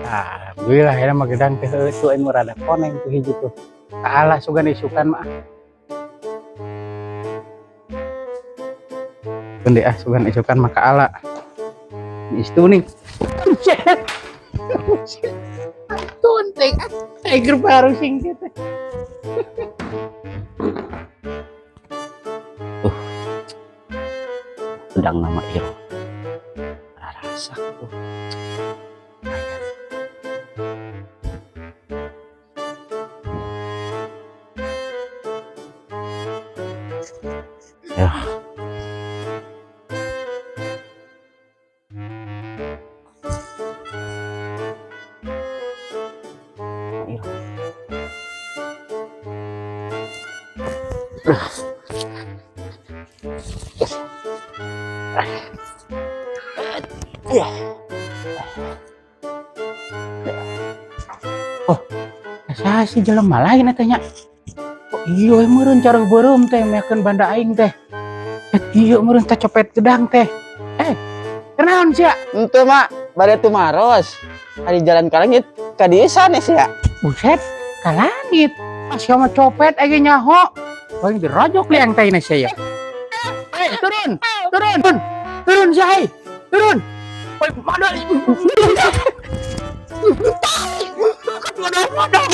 Alhamdulillah ya mah gedang teh heueuh tuh anu rada koneng tuh hiji tuh. Kaala sugan isukan mah. Keun ah sugan isukan mah kaala. Istu nih. Tunteng ah, tiger baru sing gitu. Pedang nama Iro. Rasa tuh. Ya. Iro. Oh, saya si jelema lain eta nya. Oh, iya meureun cara beureum teh meakeun banda aing teh. Set ieu meureun teh copet gedang teh. Eh, kenaon sia? Ente mak, bade tumaros. Ari jalan ka langit, ka dieu sanes ya. Buset, ka langit. Sia mah copet aing nyaho. Paling dirojok liang teh ini sia. Eh, turun, turun, turun, turun sia, hei. Turun. Oi, mana? Modal, modal.